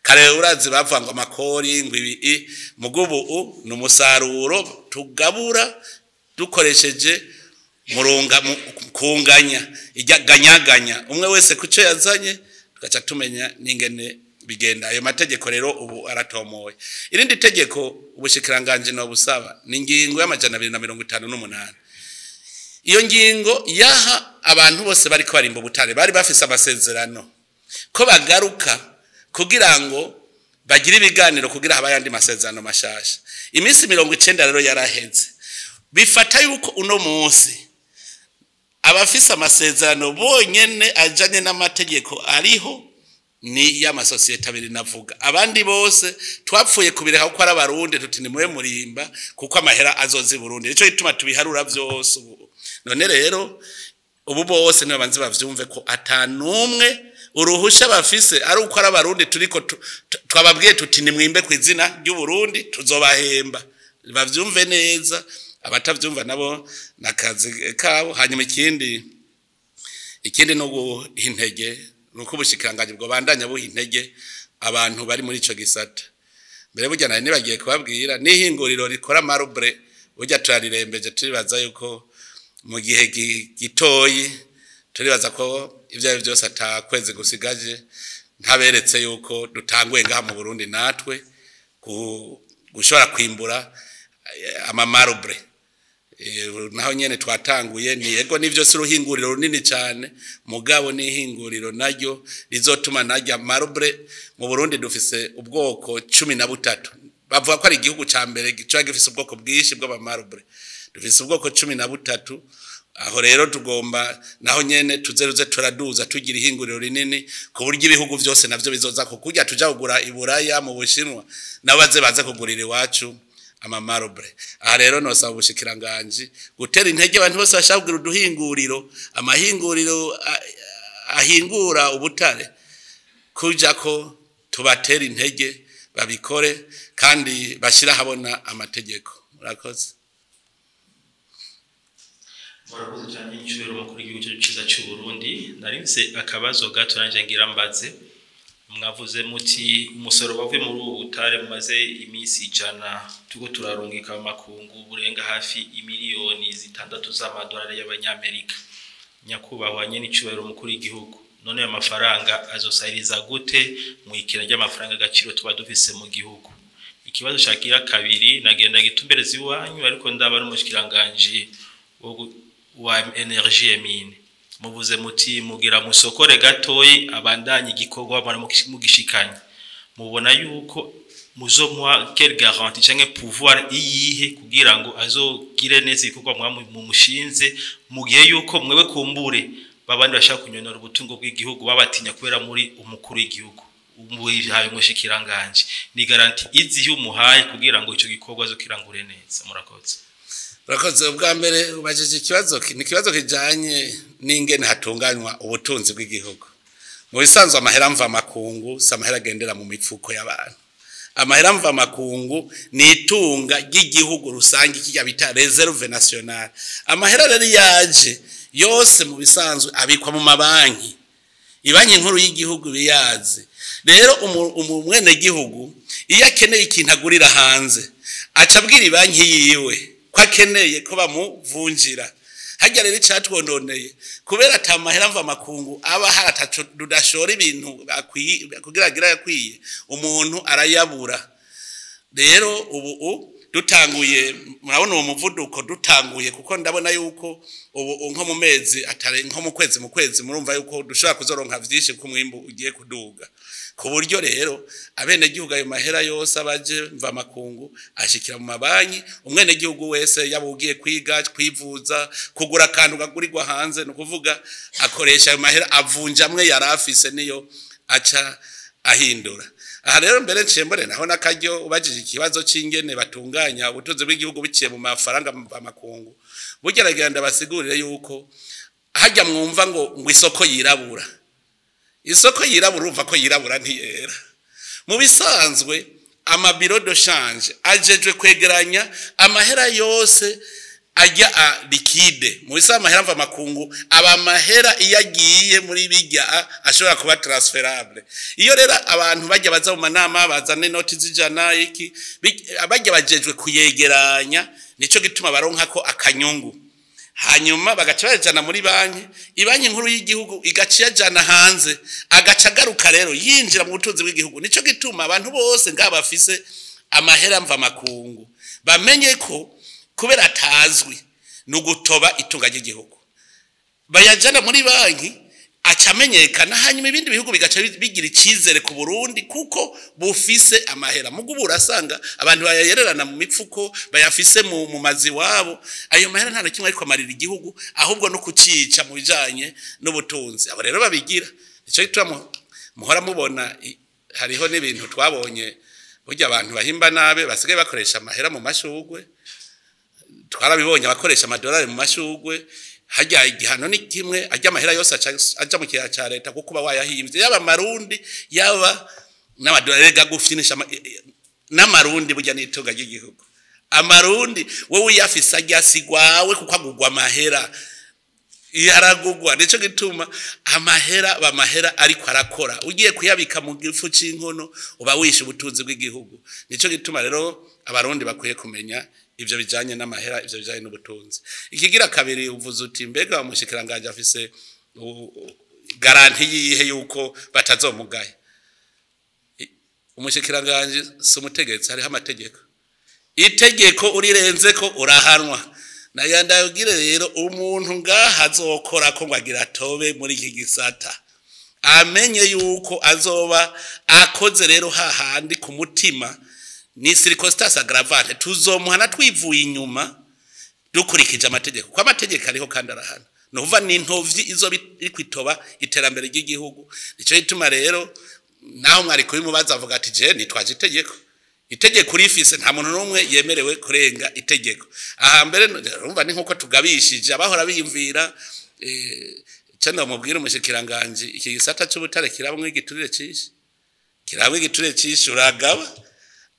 Kare urazi bavuga ngo amakori ngo ibi, mugubu ni umusaruro tugabura dukoresheje murunga kunganya ijyaganyaganya umwe wese kuco yazanye, tugaca tumenya n'ingene bigenda. Ayo mategeko rero ubu aratomoye. Irindi tegeko ubushikiranganje no busaba ni ingingo ya 258. Iyo ngingo yaha abantu bose bariko barimba ubutare bari bafise amasezerano ko bagaruka kugira ngo bagire ibiganiro kugira haba yandi masezerano mashasha. Iminsi 90 rero yaraheze. Bifata yuko uno munsi abafise amasezerano bonyene ajanye n'amategeko ariho ni y'amasosiyete abiri navuga. Abandi bose twapfuye kubireka kuko ari abarundi, tuti ni mwe murimba kuko amahera azoza i Burundi. Nico gituma tubiharura vyose ubu. None rero ubu bose nibabanze bavyumve ko atanumwe uruhusha bafise ari uko ari abarundi, turiko twababwiye tuti nimwimbe ku izina ry'u Burundi, tuzobahemba. Bavyumve neza, abatavyumva nabo nakazi kabo. Hanyuma ikindi no guha intege nuko ubushikiranganje bwo bandanya buha intege abantu bari muri ico gisata. Mbere burya nari nibagiye kubabwira n'ihinguriro rikora marbre, burya turarirembeje, turibaza yuko mu gihe gitoyi, turibaza ko ivyo ari byose atakwezi gusigaje ntaberetse yuko dutanguye ngaha mu Burundi natwe gushobora kwimbura amamarbre. Naho nyene twatanguye, ni yego nivyo si uruhinguriro runini cyane, mugabo n'ihinguriro naryo rizotuma narya marbre. Mu Burundi dufise ubwoko 13. Bavuga ko ari igihugu ca mbere gica gifise ubwoko bwinshi bw'amamarbre. Dufise ubwoko 13. Aho rero tugomba naho nyene tuzeruze turaduza tugira ihinguriro rinini ku buryo ibihugu vyose navyo bizoza ko kurya tuja kugura iburaya mu Bushinwa, nabo baze baze kugurira iwacu amamarbre. Aha rero nosaba ubushikiranganje gutera intege abantu bose bashaka kugira uduhinguriro, amahinguriro ahingura ubutare, kuja ko tubatera intege babikore kandi bashira habona amategeko. Murakoze. Murakoze cyane, inshuro umukuru w'igihugu cyacu cyiza cy'u Burundi. Narimse akabazo gato nanje ngira mbaze. Mwavuze muti umusoro wavuye muri ubu butare mumaze iminsi 100 tuko turarungika makungu burenga hafi imiliyoni 6 z'amadolari y'abanyamerika. Nyakubahwa nyene icubahiro umukuru w'igihugu, none ayo mafaranga azosahiriza gute mu ikena ry'amafaranga agaciro tuba dufise mu gihugu? Ikibazo shakira kabiri nagenda gitumbereza iwanyu, ariko ndaba ari umushikiranganje wa énergie et mines. Muvuze muti mugira musokore gatoyi abandanye igikorwa mugishikanye. Mubona yuko muzomuha quelle garantie canke pouvoir iyihe kugira ngo azogire neza ibikorwa mumushinze, mu gihe yuko mwewe kumbure babandi bashaka kunyonora ubutungo bw'igihugu babatinya kubera muri umukuru w'igihugu umuhaye umushikiranganje? Ni garantie izihe umuhaye kugira ngo ico gikorwa azokirangure neza? Murakoze. Urakoze. Ubwa mbere ubajije ikibazo, ni ikibazo kijanye n'ingene hatunganywa ubutunzi bw'igihugu. Mu bisanzwe amahera mva makungu si amahera agendera mu mifuko y'abantu. Amahera mva makungu ni itunga ry'igihugu rusange, kijya bita réserve nationale. Amahera rero yaje yose mu bisanzwe abikwa mu mabanki, ibanki nkuru y'igihugu biyazi. Rero umwenegihugu iyo akeneye ikintu agurira hanze, aca abwira ibanki yiwe ko akeneye ko bamuvunjira. Hajya rero icatwononeye, kubera ata mahera mva makungu aba hari, ataco tudashora ibintu akwiye kugira agira yakwiye, umuntu arayabura. Rero ubu dutanguye, murabona uwo muvuduko dutanguye, kuko ndabona yuko ubu nko mu mezi atare nko mu kwezi murumva yuko dushobora kuzoronka vyinshi kuko umwimbu ugiye kuduga, ku buryo rero abenegihugu ayo mahera yose abaje mva makungu ashikira mu mabanki. Umwenegihugu wese, yaba ugiye kwiga, kwivuza, kugura akantu kagurirwa hanze, ni ukuvuga akoresha ayo mahera, avunja amwe yari afise niyo aca ahindura. Aha rero mbere nciye mbone naho n'akaryo, ubajije ikibazo c'ingene batunganya ubutunzi bw'igihugu biciye mu mafaranga makungu, bugerageza ndabasigurire yuko hajya mwumva ngo isoko yirabura, isoko yirabura, urumva ko yirabura, ntiyera. Mu bisanzwe amabureaux de change ajejwe kwegeranya amahera yose. Ajya a liquide mu bisa, amahera mva makungu aba amahera iyo agiye muri bijya ashobora kuba transférable. Iyo rero abantu bajya baza mu manama bazana inoti z'ijana, iki bajya bajejwe kuyegeranya, nico gituma baronka ko akanyungu, hanyuma bagaca bayajana muri banki, ibanki nkuru y'igihugu igaca iyajana hanze, agaca agaruka rero yinjira mu butunzi bw'igihugu. Nico gituma abantu bose ngaha bafise amahera mva makungu bamenye ko kubera atazwi ni ugutoba itunga ry'igihugu. Bayajana muri banki, aca amenyekana, hanyuma ibindi bihugu bigaca bigira icizere ku Burundi kuko bufise amahera. Mugo ubu urasanga abantu bayayererana mu mifuko, bayafise mu mazi wabo. Ayo mahera nta na kimwe ariko amarira igihugu, ahubwo no kucica mu bijanye n'ubutunzi. Abo rero babigira, nico gituma muhora mubona hariho n'ibintu twabonye burya abantu bahimba nabi basigaye bakoresha amahera mu mashugwe. Twarabibonye abakoresha amadolari mu mashugwe. Hajya igihano ni kimwe, ajya amahera yose aja mu kigega ca leta, kuko uba wayahimbye, yaba amarundi, yaba n'amadolari. Rega gufinisha n'amarundi burya n'itunga ry'igihugu. Amarundi wowe uyafise ajya sigwawe kuko agugwa amahera iyo aragugwa. Nico gituma amahera bamahera ariko arakora, ugiye kuyabika mu gifu c'inkono uba wishe ubutunzi bw'igihugu. Nico gituma rero abarundi bakwiye kumenya ivyo bijanye n'amahera, ivyo bijanye n'ubutunzi. Ikigira kabiri, uvuze uti mbega umushikiranganje afise garantie yihe yuko batazomugaya? Umushikiranganje si umutegetsi, hariho amategeko. Itegeko urirenze ko urahanwa. Nayo ndabwire rero, umuntu ngaha azokora ko ngo agira atobe muri iki gisata, amenye yuko azoba akoze rero hahandi ku mutima, ni circonstance aggravante, tuzomuhana twivuye inyuma dukurikije amategeko, kuko amategeko ariho kandi arahana. Nukuvuga ni intovyi izoba iri kwitoba iterambere ry'igihugu. Nico gituma rero naho mwari kubimubaza avuga ati je nitwaje itegeko. Itegeko urifise, nta muntu n'umwe yemerewe kurenga itegeko. Aha mbere urumva ni nkuko tugabishije abahora biyumvira. Cyo ndamubwira umushikiranganje, iki gisata c'ubutare kirabamwe igiturire cinshi, kirabamwe igiturire cinshi. Uragaba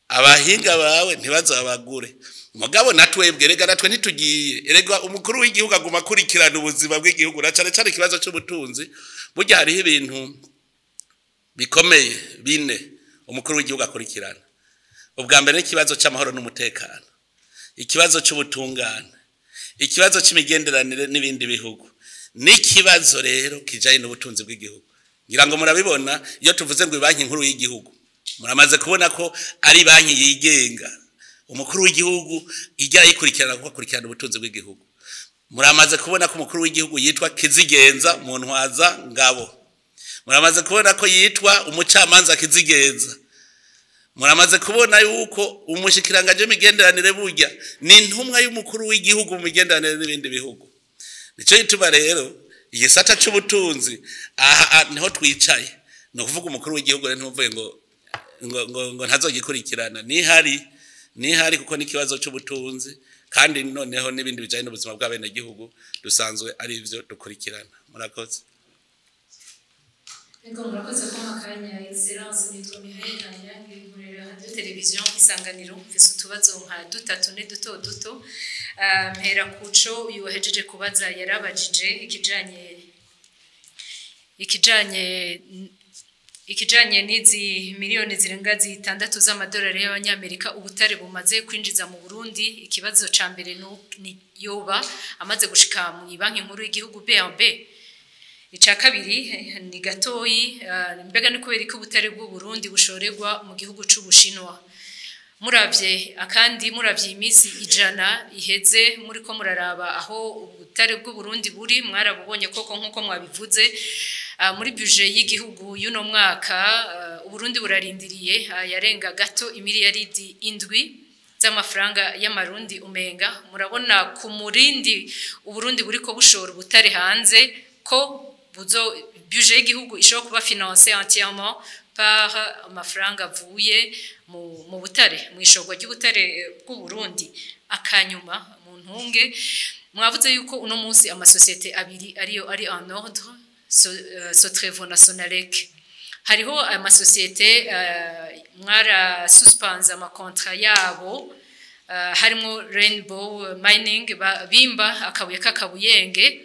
abahinga bawe ntibazabagure. Mugabo natwebwe rega natwe ntitugiye, erega umukuru w'igihugu aguma akurikirana ubuzima bw'igihugu na cane cane ikibazo c'ubutunzi. Burya hariho ibintu bikomeye bine umukuru w'igihugu akurikirana. Ubwa mbere n'ikibazo c'amahoro n'umutekano, ikibazo c'ubutungane, ikibazo c'imigenderanire n'ibindi bihugu, n'ikibazo rero kijanye n'ubutunzi bw'igihugu. Ngira ngo murabibona, iyo tuvuze ngo banki nkuru y'igihugu, muramaze kubona ko ari banki yigenga. Umukuru w'igihugu ijya ayikurikirana kuko akurikirana ubutunzi bw'igihugu. Muramaze kubona ko umukuru w'igihugu yitwa Kizigenza mu ntwaza ngabo, muramaze kubona ko yitwa umucamanza Kizigenza, muramaze kubona yuko umushikiranganje w'imigenderanire burya ni intumwa y'umukuru w'igihugu mu migenderanire n'ibindi bihugu. Nico gituma rero igisata c'ubutunzi aha niho twicaye. Ni ukuvuga umukuru w'igihugu rero ntuvuge ngo ntazogikurikirana, nihari nihari, kuko n'ikibazo c'ubutunzi kandi noneho n'ibindi bijanye n'ubuzima bw'abenegihugu dusanzwe ari ivyo dukurikirana. Murakoze. Ego, murakoze kumpa akanya, Excellence. Nitwa Mihaye Kanyange, nkorera Radio Television Isanganiro. Mfise utubazo nka dutatu, ne duto duto. Mpera kuco uyu wahejeje kubaza yarabajije ikijanye n'izi miliyoni zirenga 6 z'amadolari y'abanyamerika ubutare bumaze kwinjiza mu Burundi. Ikibazo ca mbere ni yoba amaze gushika mu banki nkuru y'igihugu BNB. Ica kabiri ni gatoyi, mbega ni kubera ko ubutare bw'u Burundi bushorerwa mu gihugu c'Ubushinwa? Muravye akandi, muravye iminsi 100 iheze, muri ko muraraba aho ubutare bw'u Burundi buri, mwarabubonye koko nkuko mwabivuze. Muri budget y'igihugu y'uno mwaka, Uburundi burarindiriye yarenga gato imiliyaridi 7 z'amafaranga y'amarundi. Umenga murabona ku murindi Uburundi buriko bushora ubutare hanze ko buzo budget y'igihugu ishobora kuba financée entièrement par amafaranga avuye mu butare, mu ishorwa ry'ubutare bw'u Burundi? Akanyuma, mu ntunge, mwavuze yuko uno munsi amasosiyete abiri ariyo ari en ordre, Sotrevo na Sonalek. Hariho amasosiyete mwara suspense ama contrats yabo. Harimo Rainbow Mining bimba akabuye k'akabuyenge,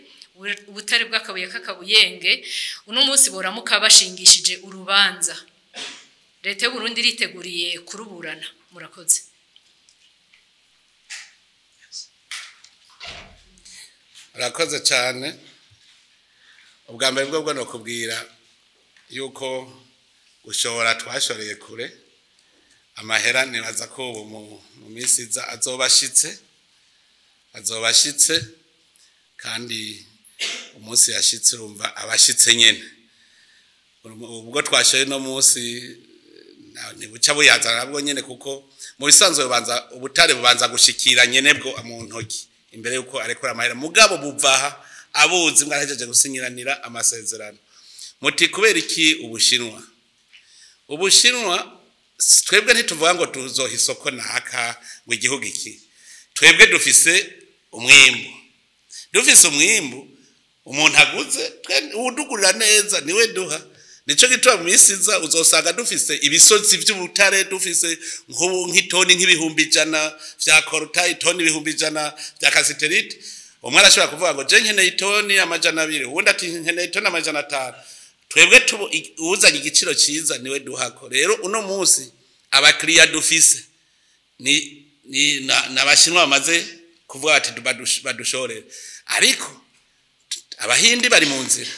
ubutare bw'akabuye k'akabuyenge. Uno munsi boramuka bashingishije urubanza, leta y'u Burundi iriteguriye kuruburana? Murakoze. Urakoze cyane. Ubwa mbere bwo no kubwira yuko gushora twashoreye kure amahera, nibaza ko ubu mu minsi iza azoba ashitse, kandi umunsi yashitse urumva abashitse nyene. Ubwo twashoye no munsi ntibuca buyazana nabwo nyene, kuko mu bisanzwe bubanza, ubutare bubanza gushikira nyene bwo mu ntoki imbere yuko arekura amahera, mugabo buvaha abuzi mwarahejeje gusinyiranira amasezerano. Muti kubera iki Ubushinwa? Ubushinwa, twebwe ntituvuga ngo tuzoha isoko naka, ngo igihugu iki. Twebwe dufise umwimbu, dufise umwimbu, umuntu aguze uwudugurira neza niwe duha. Nico gituma mu minsi iza uzosanga dufise ibisozi vy'ubutare, dufise nk'ubu nk'itoni nk'100,000 vya coltan, itoni 100,000 vya cassitérite. Umwe arashobora kuvuga ngo je nkeneye itoni 200, uwundi ati nkeneye itoni 500. Twebwe uwuzanye igiciro ciza niwe duhako. Rero uno munsi abakiriya dufise ni n'Abashinwa bamaze kuvuga bati badushorere, ariko Abahindi bari mu nzira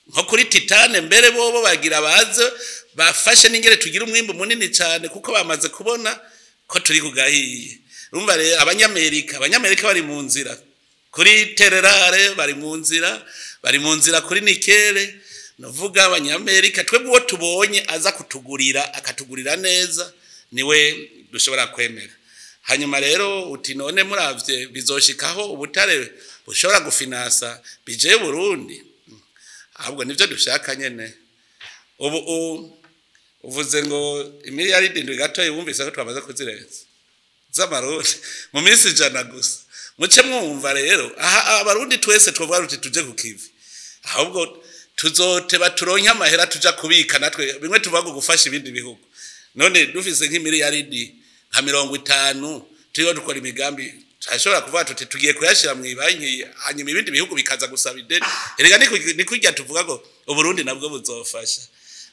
nko kuri titane mbere, bobo bagira baze bafashe n'ingere tugira umwimbu munini cyane, kuko bamaze kubona ko turi kugahiye. Urumva rero Abanyamerika bari mu nzira kuri terres rares, bari mu nzira kuri nickel. Nuvuga Abanyamerika, twebwe uwo tubonye aza kutugurira akatugurira neza niwe dushobora kwemera. Hanyuma rero uti none muravye bizoshikaho ubutare bushobora gufinansa bije Burundi? Ahubwo nivyo dushaka nyene. Ubu uvuze ngo imiliyaridi 7 gatoyi, wumvise ko twamaze kuzirenza z'Amarundi mu minsi 100 gusa. Muce mwumva rero aha Abarundi twese twovuga ruti tuje ku kivi, ahubwo tuzoteba turonke amahera tuja kubika natwe bimwe tuvuga ngo gufasha ibindi bihugu. None dufise nk'imiliyaridi nka 50 turiho dukora imigambi, turashobora kuvuga tuti tugiye kuyashira mu ibanki, hanyuma ibindi bihugu bikaza gusaba ideni. Erega ni kurya tuvuga ngo Uburundi nabwo buzofasha.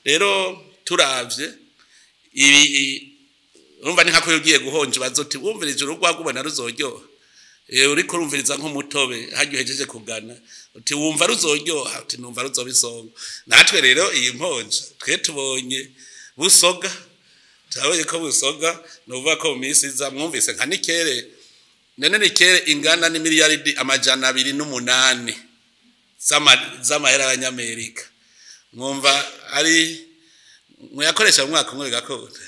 Rero turavye ibi, urumva ni nkako ugiye guhonja ubaza uti wumvirije urugwagwa ubona ruzoryoha? Uriko urumviriza nk'umutobe harya uhejeje kugana, uti wumva ruzoryoha? Uti numva ruzoba isongo. Natwe rero iyi mponja twe tubonye busoga, turabonye ko busoga. Ni ukuvuga ko mu minsi iza mwumvise nka nickel, none nickel ingana n'imiliyaridi 208 z'amahera y'Abanyamerika, mwumva ari muyakoresha mu mwaka umwe bigakunda.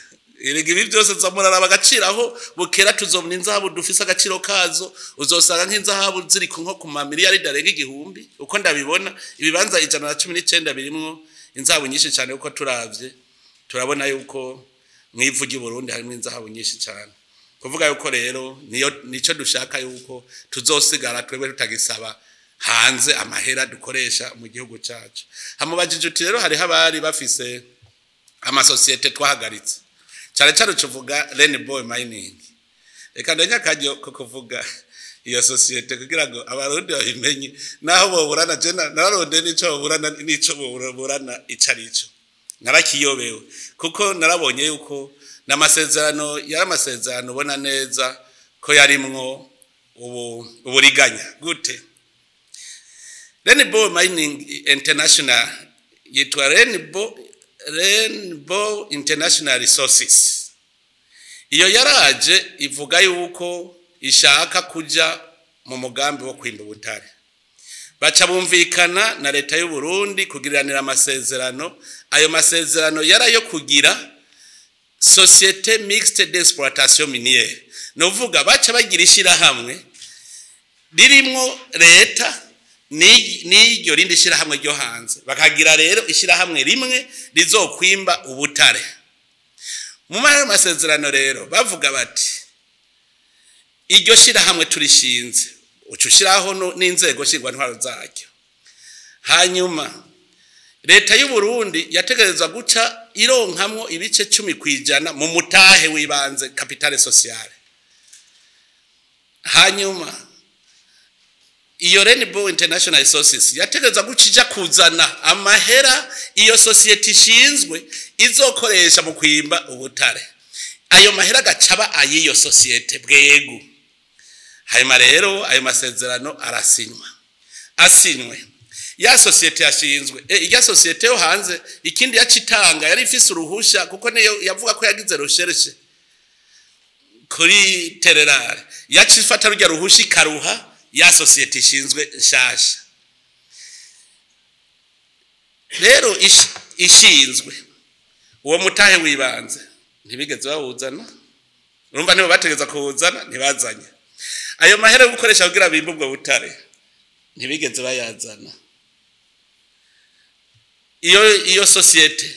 Erega ibi byose nza muraraba agaciro aho bukera, tuzobona inzahabu dufise agaciro kazo. Uzosanga nk'inzahabu ziri ku nko ku mamiliyaridi arenga 1000. Uko ndabibona, ibibanza 119 birimwo inzahabu nyinshi cyane, kuko turavye turabona yuko mw'ivu ry'i Burundi harimo inzahabu nyinshi cyane. Kuvuga yuko rero niyo nico dushaka, yuko tuzosigara twebwe tutagisaba hanze amahera dukoresha mu gihugu cacu. Hamubajije uti rero hariho abari bafise amasosiyete twahagaritse, cyane cyane tuvuga Rainbow Mining. Reka ndenya akaryo ko kuvuga iyo sosiyete kugira ngo Abarundi babimenye naho boburana. Je nararondeye n'ico boburana, n'ico boburana ico arico narakiyobewe, kuko narabonye yuko n'amasezerano yari amasezerano ubona neza ko yarimwo ubu uburiganya. Gute? Rainbow Mining International yitwa Rainbow International Resources. Iyo yaraje ivuga yuko ishaka kuja mu mugambi wo kwimba ubutare, baca bumvikana na leta y'u Burundi kugiranira amasezerano. Ayo masezerano yarayo kugira société mixte d'exploitation minière, novuga baca bagira ishirahamwe ririmwo leta n'iryo rindi shirahamwe ryo hanze, bakagira rero ishirahamwe rimwe rizokwimba ubutare. Mu mayo masezerano rero bavuga bati iryo shirahamwe turishinze, uca ushiraho n'inzego ntwaro zaryo. Hanyuma leta y'u Burundi yategerezwa guca ironkamwo ibice 10% mu mutahe w'ibanze, capital social. Hanyuma iyo Rainbow International Resources yategereza guca ija kuzana amahera iyo sosiyete ishinzwe izokoresha mu kwimba ubutare, ayo mahera agacaba ay'iyo sosiyete bwegu. Hanyuma rero ayo masezerano arasinywa, asinywe ya sosiyete yashinzwe, irya sosiyete yo hanze ikindi yacitanga yari ifise uruhusha, kuko niyo yavuga ko yagize recherche kuri tererare, yacifata rujya ruhusha ikaruha ya sosiyete ishinzwe nshasha. Rero ishinzwe uwo mutahe wibanze ntibigeze bawuzana, urumva nibo bategeza kuwuzana ntibazanye. Ayo mahera yo gukoresha kugira bimbe ubwo butare ntibigeze bayazana. Iyo sosiyete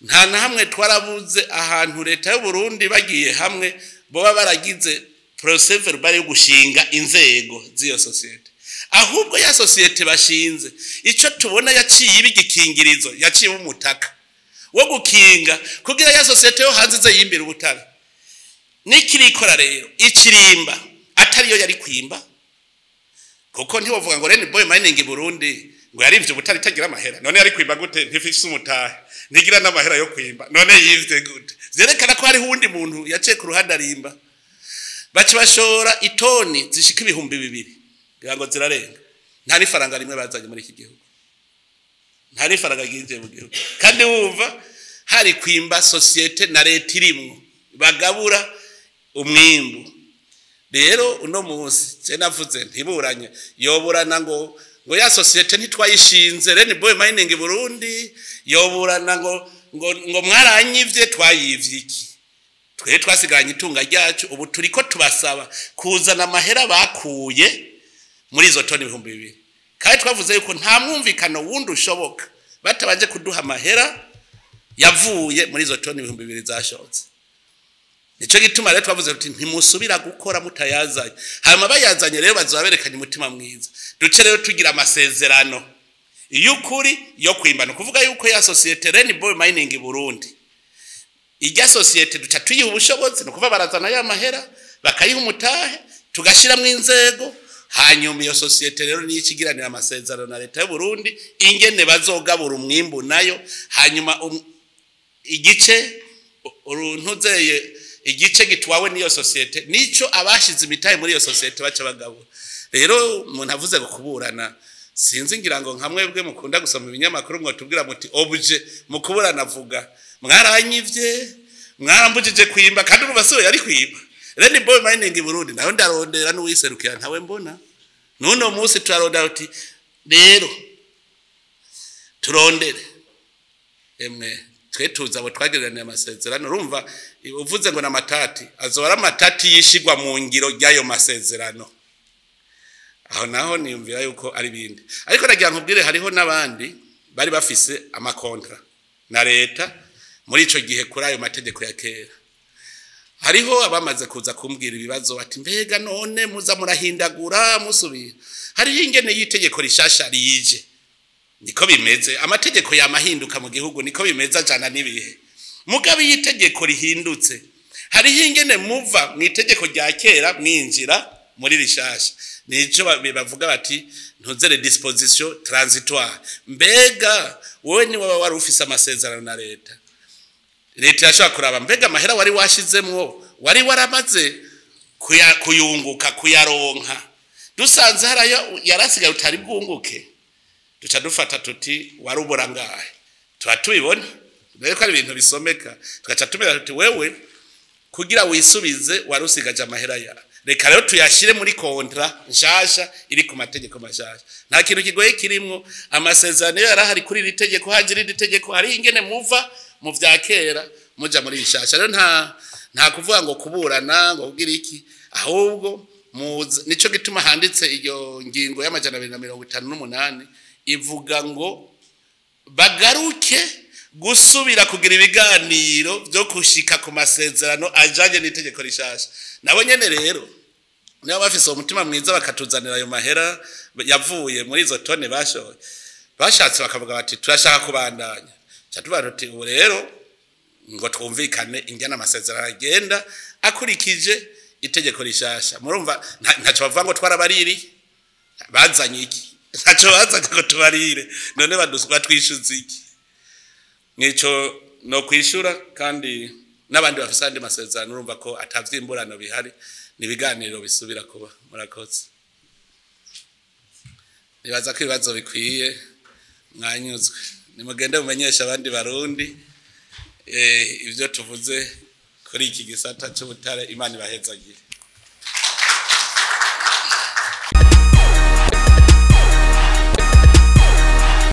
nta na hamwe twarabuze ahantu leta y'u Burundi bagiye hamwe boba baragize procès verbal yo gushinga inzego z'iyo sosiyete. Ahubwo ya sosiyete bashinze ico tubona yaciye ibigikingirizo, yaciye umutaka wo gukinga kugira ya sosiyete yo hanze ize yimbira ubutare. Nikirikora rero ikirimba atariyo yari kwimba, kuko ntiwovuga ngo Rainbow Mining Burundi ngo yarivye ubutare itagira amahera. None yari kwimba gute? Ntifise umutahe, ntigira n'amahera yo kwimba, none yivye gute? Vyerekana ko hariho uwundi muntu yaciye ku ruhande arimba. Baca bashora itoni zishika 2000 ngira ngo zirarenga, nta n'ifaranga rimwe bazanye muri iki gihugu, nta n'ifaranga ryinjiye mu gihugu. Kandi wumva hari kwimba sosiyete na leta irimwo bagabura umwimbu. Rero uno munsi je navuze ntiburanye, yoburana ngo ya sosiyete ntitwayishinze Rainbow Mining Burundi, yoburana ngo mwaranyivye, twayivye iki? Twe twasigaranye itunga ryacu, ubu turiko tubasaba kuzana amahera bakuye muri izo toni 2000. Kandi twavuze yuko nta mwumvikano wundi ushoboka batabanje kuduha amahera yavuye muri izo toni 2000 zashotse. Nico gituma rero twavuze tuti ntimusubira gukora mutayazanye. Hanyuma bayazanye rero bazoberekanye umutima mwiza. Duce rero tugira amasezerano y'ukuri yo kwimbana, kuvuga yuko ya sosiyete Rainbow Mining Burundi ijya sosiyete duca tuyiha ubushobozi, no kuva barazana ya mahera bakayiha umutahe tugashiramwo inzego. Hanyuma iyo sosiyete rero niyo ikigiranira amasezerano na leta y'u Burundi ingene bazogabura umwimbu nayo. Hanyuma igice uruntuzeye igice gitwawe niyo sosiyete nico abashize imitahe muri iyo sosiyete baca bagabura. Rero umuntu avuze ngo kuburana, sinzi ngira ngo nka mwebwe mukunda gusoma ibinyamakuru mwo tubwira muti obje mu kuburana avuga mwaranyivye, mwarambujije kwimba, kandi urumva so yari kwimba. Rainbow Mining Burundi nayo ndarondera n'uwiserukira ntawe mbona. Nuno munsi turarondera uti rero turondere emwe twe tuza abo twagereraniye amasezerano. Urumva uvuze ngo namatati azora amatati yishigwa mu ngiro ry'ayo masezerano, aho naho niyumvira yuko ari bindi. Ariko nagira nkubwire hariho n'abandi bari bafise amakontra na leta muri ico gihe kuri ayo mategeko ya kera. Hariho abamaze kuza kumbwira ibibazo bati mbega none muza murahindagura musubira. Hariho ingene y'itegeko rishasha rije, niko bimeze, amategeko yamahinduka mu gihugu niko bimeze ajana n'ibihe. Mugabe y'itegeko rihindutse, hariho ingene muva mu itegeko rya kera mwinjira muri rishasha. Nico bavuga bati ntuzere disposition transitoire. Mbega wowe ni waba wari ufise amasezerano na leta, leta yashobora kuraba mbega amahera wari washizemwo wari waramaze kuyunguka kuyaronka, dusanze harayo yarasigaye utari bwunguke, duca dufata tuti warubura ngahe, tuba tubibona rero ko ari ibintu bisomeka, tugaca tumera tuti wewe kugira wisubize warusigaje amahera ya reka rero tuyashire muri kontra nshasha iri ku mategeko mashasha. Nta kintu kigoye kirimwo, amasezerano yarahari kuri iri tegeko, haje irindi tegeko, hari ingene muva mu vya kera muja muri bishasha. Rero nta kuvuga ngo kuburana ngo kugira iki, ahubwo nico gituma handitse iyo ngingo y'amajana 258 ivuga ngo bagaruke gusubira kugira ibiganiro byo kushika ku masezerano ajanye n'itegeko rishasha. Nabo nyene rero niba bafise umutima mwiza bakatuzanira ayo mahera yavuye muri izo tone bashoye, bashatse bakavuga bati turashaka kubandanya, tuba tuti ubu rero ngo twumvikane ingene amasezerano agenda akurikije Itegeko rishasha, murumva ntaco bavuga ngo twarabaririye. Bazanye iki? Ntaco bazanye ngo tubarire. None batwishyuza iki? Nico no kwishura. Kandi n'abandi bafise andi masezerano, urumva ko atavyimburano bihari, ni ibiganiro bisubira kuba. Murakoze. Nibaza ko ibibazo bikwiye, mwanyuzwe. Nimugende mumenyeshe abandi Barundi ivyo tuvuze kuri iki gisata c'ubutare. Imana ibahezagire.